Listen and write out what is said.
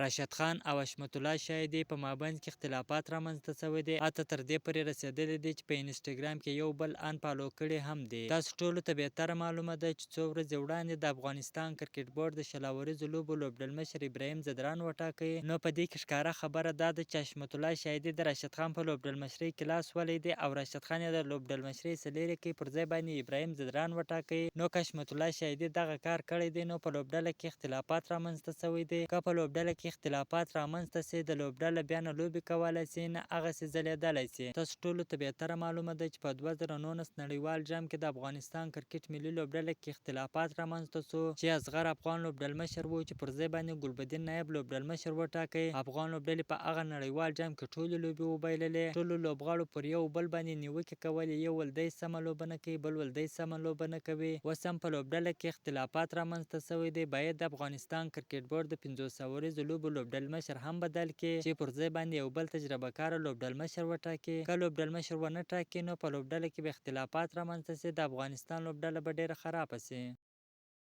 راشد خان او حشمت الله شاهدي په مابنځ کې اختلافات رامنځته شوي دي، حتی تر دې پورې رسېدلي دي چې په انسټاګرام کې یو بل ان فالو کړي هم دي. تاسو ټولو ته بهتره معلومه ده چې څو ورځې وړاندې د افغانستان کرکټ بورډ د 20 اوریزو لوبو لوبډلمشر ابراهیم ځدران وټاکه، نو په دې کې ښکاره خبره دا ده چې حشمت الله شاهدي د راشد خان په لوبډلمشرۍ کې لاس ولی دی او راشد خان یې د لوبډلمشرۍ څخه لیرې کړ، پر ځای باندې یې ابراهیم ځدران وټاکه. نو که حشمت الله شاهدي دغه کار کړی دی نو په لوبډله کې اختلافات رامنځ ته شوی دی. که په لوبډله کې اختلافات رامنځ ته شي، د لوبډله بیا نه لوبې کولای شي، نه هغسې ځلېدلای شي. تاسو ټولو ته بهتره معلومه ده چې په 2019 نړیوال جام کې د افغانستان کرکټ ملي لوبډله کې اختلافات رامنځ ته شو چې اصغر افغان لوبډلمشر وو چې پر ځای باندې ګلبدین نایب لوبډلمشر وټاکی. افغان لوبډلې په هغه نړیوال جام کې ټولې لوبې وبایللې. ټولو لوبغاړو پر یو بل باندې نیوکې کولې، یو ول دی سمه لوبه نه کوي، بل ول دی سمه لوبه نه کوي. اوس هم په لوبډله کې اختلافات رامنځ ته شوی دی. باید د افغانستان کرکټ بورډ د 50 اوریزو لوبو لوبډلمشر هم بدل کړي چې پر ځای باندې یو بل تجربه کاره لوبډلمشر وټاکي. که لوبډلمشر ونه ټاکي نو په لوبډله کې به اختلافات رامنځته شي، د افغانستان لوبډله به ډېره خرابه شي.